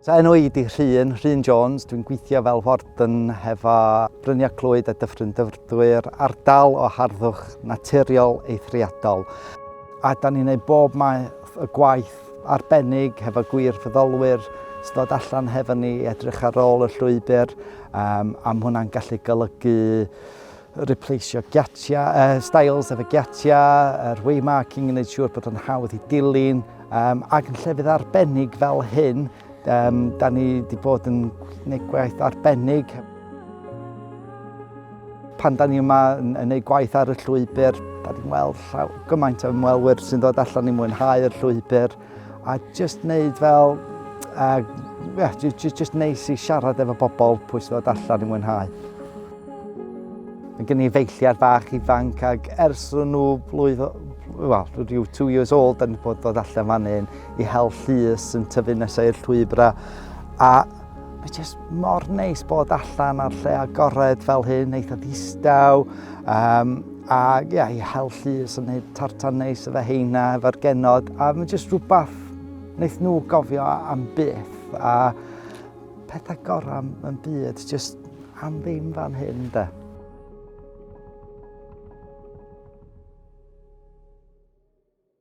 So enw i di Rhun, Rhun Jones, dwi'n gweithio fel warden hefo Bryniau Clwyd a Dyffryn Dyfrdwy'r ardal o harddwch naturiol eithriadol. A da ni'n gwneud bob math o gwaith arbennig hefo gwirfoddolwyr sy'n dod allan hefo ni i edrych ar ôl y llwybr, um, a mae hwnna'n gallu golygu replaceio giatia, styles efo giatia, yr waymarking yn gwneud siŵr bod o'n hawdd i dilyn, Um, ac yn llefydd arbennig fel hyn, um, da ni wedi bod yn gwneud gwaith arbennig. Pan da ni yma yn, yn gwneud gwaith ar y llwybr, da ni'n weld llaw, gymaint o ymwelwyr sy'n dod allan i mwynhau'r llwybr a just wneud fel, yeah, just, just, just neis i siarad efo bobl pwy sy'n dod allan i mwynhau. Mae gen i feilliad bach ifanc ac ers nhw blwydd, wel, rhyw two years old, da ni bod dod allan fan hyn i hel llys yn tyfu nesau i'r llwybrau. A mae jyst mor neis bod allan ar lle agored fel hyn, eitha ddistaw. Um, a yeah, i hel llys yn gwneud tartan neis efo heina, efo'r genod. A mae jyst rhywbeth wnaeth nhw gofio am byth. A pethau gorau yn byd, jyst am ddim fan hyn de.